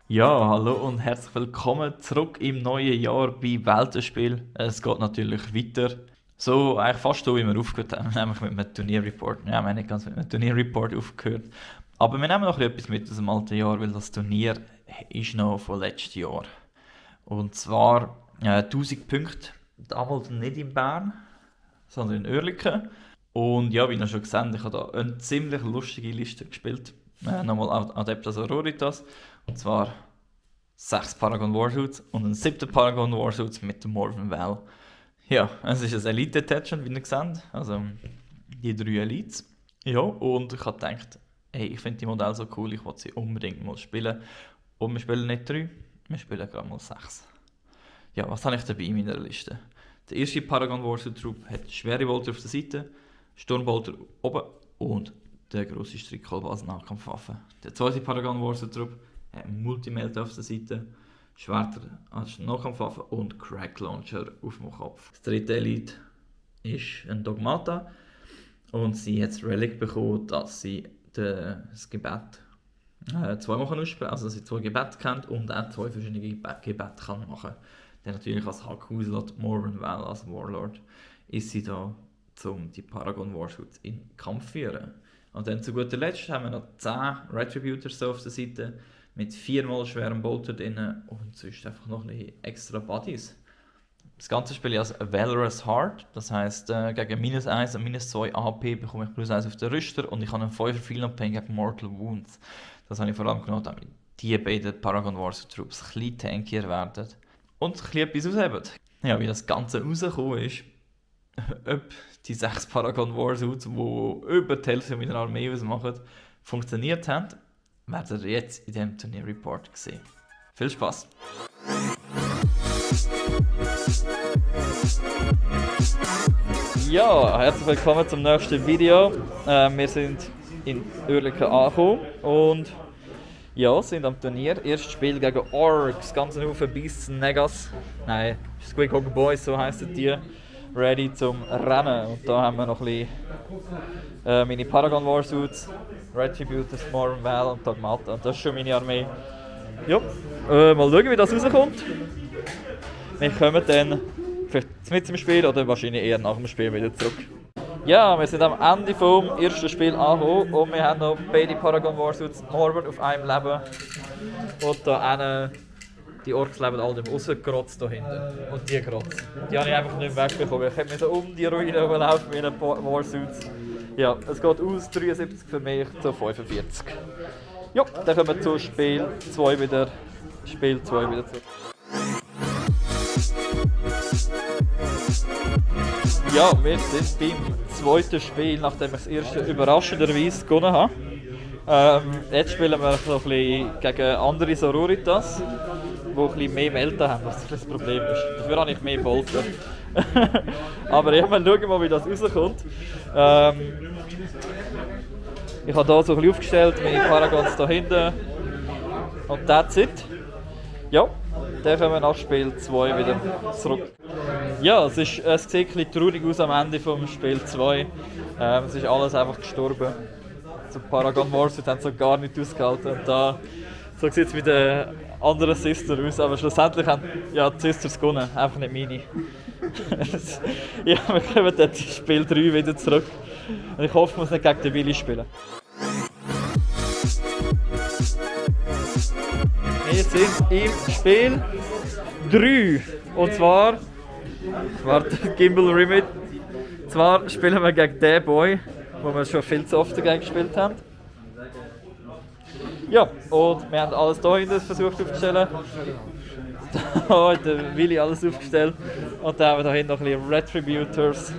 Ja, hallo und herzlich willkommen zurück im neuen Jahr bei Weltenspiel. Es geht natürlich weiter. So, eigentlich fast so, wie wir aufgehört haben, nämlich mit einem Turnierreport. Ja, wir haben nicht ganz mit einem Turnierreport aufgehört. Aber wir nehmen noch etwas mit aus dem alten Jahr, weil das Turnier ist noch von letztem Jahr. Und zwar 1000 Punkte, damals nicht in Bern, sondern in Oerlikon. Und ja, wie ihr schon gesehen habt, ich habe da eine ziemlich lustige Liste gespielt. Nochmal Adeptas Auroritas. Und zwar 6 Paragon Warsuits und ein 7. Paragon Warsuits mit dem Morven Val. Ja, es ist ein Elite-Attachment, wie ihr seht. Also die 3 Elites. Ja, und ich habe gedacht, hey, ich finde die Modelle so cool, ich will sie unbedingt mal spielen. Und wir spielen nicht 3, wir spielen gerade mal 6. Ja, was habe ich dabei in meiner Liste? Der erste Paragon Warsuit Troop hat schwere Bolter auf der Seite, Sturmbolter oben und der grosse Strickkolben als Nahkampfwaffe. Der zweite Paragon Warsuit Troop hat Multimelt auf der Seite, Schwerter als Nahkampfwaffe und Crack Launcher auf dem Kopf. Das dritte Elite ist ein Dogmata und sie hat das Relic bekommen, dass sie das Gebet zweimal aussprechen kann, also dass sie 2 Gebete kennt und auch 2 verschiedene Gebete kann machen. Dann natürlich als Hakuslot Morven Val als Warlord ist sie da, um die Paragon Warsuits in Kampf zu führen. Und dann zu guter Letzt haben wir noch 10 Retributors auf der Seite mit 4-mal schwerem Bolter drin und sonst einfach noch ein bisschen extra Buddies. Das ganze spiele ich als Valorous Heart, das heisst gegen -1 und -2 AP bekomme ich +1 auf den Rüster und ich habe einen 5er Field Pain gegen Mortal Wounds. Das habe ich vor allem genommen, damit die beiden Paragon Warsuit Troops ein bisschen tankier werden und ein bisschen etwas ausheben. Ja, wie das Ganze rausgekommen ist, ob die 6 Paragon Warsuits, die über die Hälfte meiner Armee ausmachen, funktioniert haben, werdet ihr jetzt in diesem Turnierreport sehen. Viel Spaß! Ja, herzlich willkommen zum nächsten Video. Wir sind in Oerlikon angekommen und ja, sind am Turnier. Erstes Spiel gegen Orks, ganz Haufen Beasts, Negas. Nein, Squeakhawk Boys, so heissen die. Ready zum Rennen. Und da haben wir noch ein bisschen meine Paragon Warsuits, Retributors, Morven Val und Dogmata. Und das ist schon meine Armee. Ja, mal schauen, wie das rauskommt. Wir kommen dann vielleicht mit zum Spiel oder wahrscheinlich eher nach dem Spiel wieder zurück. Ja, wir sind am Ende vom ersten Spiel angekommen und wir haben noch beide Paragon Warsuits Morven auf einem Leben. Und da einen, die Orks leben all dem rausgerotzt da hinten. Und die Grotz. Die habe ich einfach nicht mehr wegbekommen. Ich musste um die Ruine laufen mit den Warsuits. Ja, es geht aus 73 für mich zu 45. Ja, dann kommen wir zu Spiel 2 wieder. Spiel 2 wieder zurück. Ja, wir sind beim zweiten Spiel, nachdem ich das erste überraschenderweise gewonnen habe. Jetzt spielen wir so ein bisschen gegen andere Sororitas, die ein bisschen mehr Melden haben, was das Problem ist. Dafür habe ich mehr Bolter. Aber ja, wir schauen mal, wie das rauskommt. Ich habe hier so ein bisschen aufgestellt, meine Paragons hier hinten. Und that's it. Ja, dann kommen wir nach Spiel 2 wieder zurück. Ja, es sieht ein bisschen traurig aus am Ende des Spiel 2. Es ist alles einfach gestorben. So Paragon Warsuit haben so gar nicht ausgehalten. Und da, so sieht es mit den anderen Sisters aus. Aber schlussendlich haben ja, die Sisters gewonnen, einfach nicht meine. Ja, wir kommen dann zu Spiel 3 wieder zurück. Und ich hoffe, ich muss nicht gegen den Willi spielen. Wir sind im Spiel 3. Und zwar, warte, Gimbal Remit. Zwar spielen wir gegen den Boy, wo wir schon viel zu oft dagegen gespielt haben. Ja, und wir haben alles hier hinten versucht aufzustellen. Da hat der Willi alles aufgestellt. Und dann haben wir da hinten noch ein bisschen Retributors.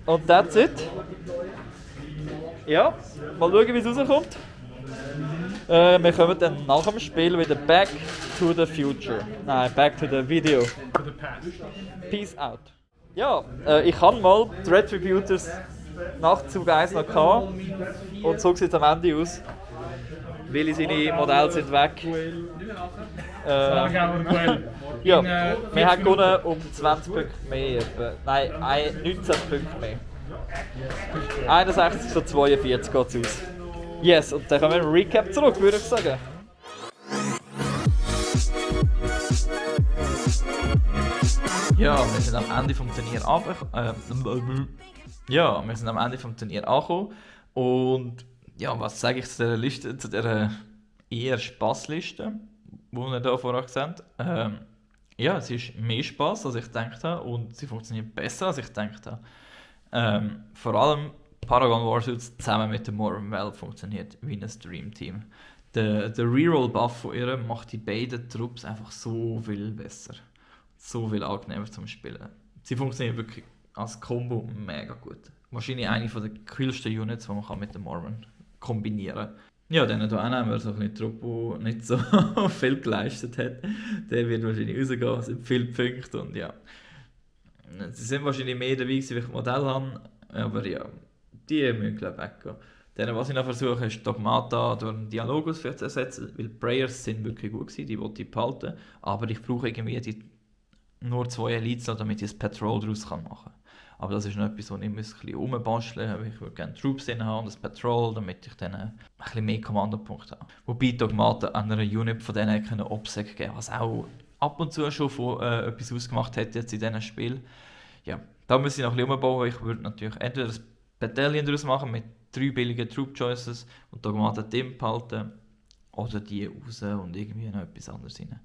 Und that's it. Ja, mal schauen, wie es rauskommt. Wir kommen dann nach dem Spiel wieder back to the future. Nein, back to the video. To the past. Peace out. Ja, ich habe mal die Retributors nach Zug 1 noch gehabt. Und so sieht es am Ende aus. Willi, seine Modelle sind weg. Ja, wir haben gewonnen um 20 Punkte mehr. Nein, 19 Punkte mehr. 61 zu 42 geht es aus. Yes, und dann kommen wir im Recap zurück, würde ich sagen. Ja, wir sind am Ende vom Turnier ja, wir sind am Ende vom Turnier angekommen. Und ja, was sage ich zu dieser Liste, zu dieser eher Spaßliste, die wir hier vorher gesehen haben? Ja, es ist mehr Spaß, als ich gedacht habe, und sie funktioniert besser, als ich gedacht habe. Vor allem Paragon Warsuits zusammen mit dem Morbin Well funktioniert wie ein Dream-Team. Der Reroll-Buff von ihr macht die beiden Trupps einfach so viel besser. So viel angenehmer zum Spielen. Sie funktioniert wirklich als Combo mega gut. Wahrscheinlich eine der coolsten Units, die man mit dem Morbin kombinieren kann. Ja, dann hier haben wir so einen Trupp, der nicht so viel geleistet hat. Der wird wahrscheinlich rausgehen, es sind viele Punkte und ja. Sie sind wahrscheinlich mehr dabei gewesen, wie ich Modell habe, aber ja, die müssen glaube ich weggehen. Dann, was ich noch versuche, ist Dogmata durch einen Dialogus zu ersetzen, weil Prayers sind wirklich gut gewesen, die wollte ich behalten, aber ich brauche irgendwie nur 2 Elites, damit ich das Patrol daraus machen kann. Aber das ist noch etwas, wo ich ein bisschen rumbasteln muss. Ich würde gerne Troops drin haben und das Patrol, damit ich dann ein bisschen mehr Kommandopunkte habe. Wobei Dogmata einer Unit von denen können Obsec geben, was auch ab und zu schon von etwas ausgemacht hat jetzt in diesem Spiel. Ja, da muss ich noch ein bisschen umbauen. Ich würde natürlich entweder das Battalion daraus machen mit 3 billigen Troop Choices und Dogmata Team behalten oder die raus und irgendwie noch etwas anderes rein.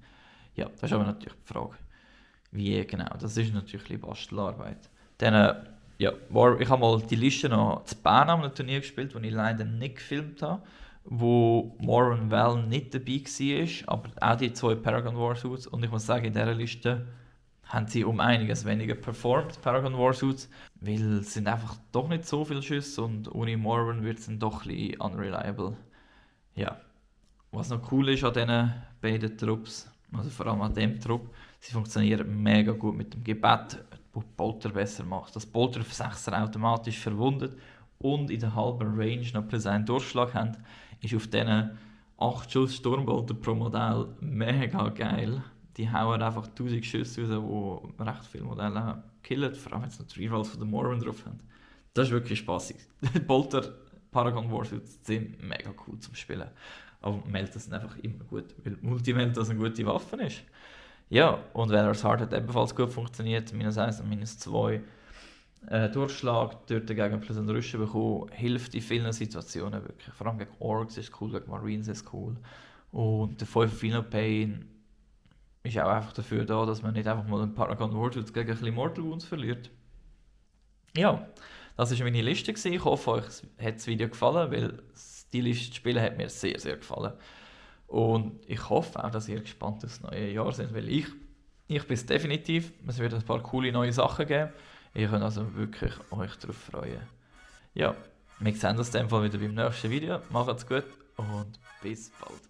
Ja, das ist aber natürlich die Frage. Wie genau, das ist natürlich ein bisschen Bastelarbeit. Dann, ja, ich habe mal die Liste noch zu Bern am Turnier gespielt, wo ich leider nicht gefilmt habe, wo Morbin Well nicht dabei war, aber auch die 2 Paragon Warsuits. Und ich muss sagen, in dieser Liste haben sie um einiges weniger performt, Paragon Warsuits, weil es sind einfach doch nicht so viele Schüsse und ohne Morbin wird es dann doch ein bisschen unreliable. Ja, was noch cool ist an diesen beiden Trupps, also vor allem an dem Trupp, sie funktionieren mega gut mit dem Gebet, wo Bolter besser macht. Das Bolter auf 6er automatisch verwundet und in der halben Range noch plus einen Durchschlag haben, ist auf diesen 8 Schuss Sturmbolter pro Modell mega geil. Die hauen einfach 1000 Schüsse raus, die recht viele Modelle killen, vor allem wenn sie noch die Rerolls von der Morbin drauf haben. Das ist wirklich spaßig. Die Bolter Paragon Warsuits sind mega cool zum Spielen. Aber Meltas sind einfach immer gut, weil Multi-Meltas eine gute Waffe ist. Ja, und Valor's Heart hat ebenfalls gut funktioniert, -1 und -2. Durchschlag, dort dagegen plus einen Rüschen bekommen, hilft in vielen Situationen wirklich. Vor allem gegen Orks ist cool, gegen Marines ist cool. Und der 5 Final Pain ist auch einfach dafür da, dass man nicht einfach mal einen Paragon Warsuits gegen ein bisschen Mortal Wounds verliert. Ja, das war meine Liste gewesen. Ich hoffe, euch hat das Video gefallen, weil die Liste spielen hat mir sehr, sehr gefallen. Und ich hoffe auch, dass ihr gespannt auf das neue Jahr seid, weil ich bin es definitiv. Es wird ein paar coole neue Sachen geben. Ihr könnt also wirklich euch darauf freuen. Ja, wir sehen uns in dem Fall wieder beim nächsten Video. Macht's gut und bis bald.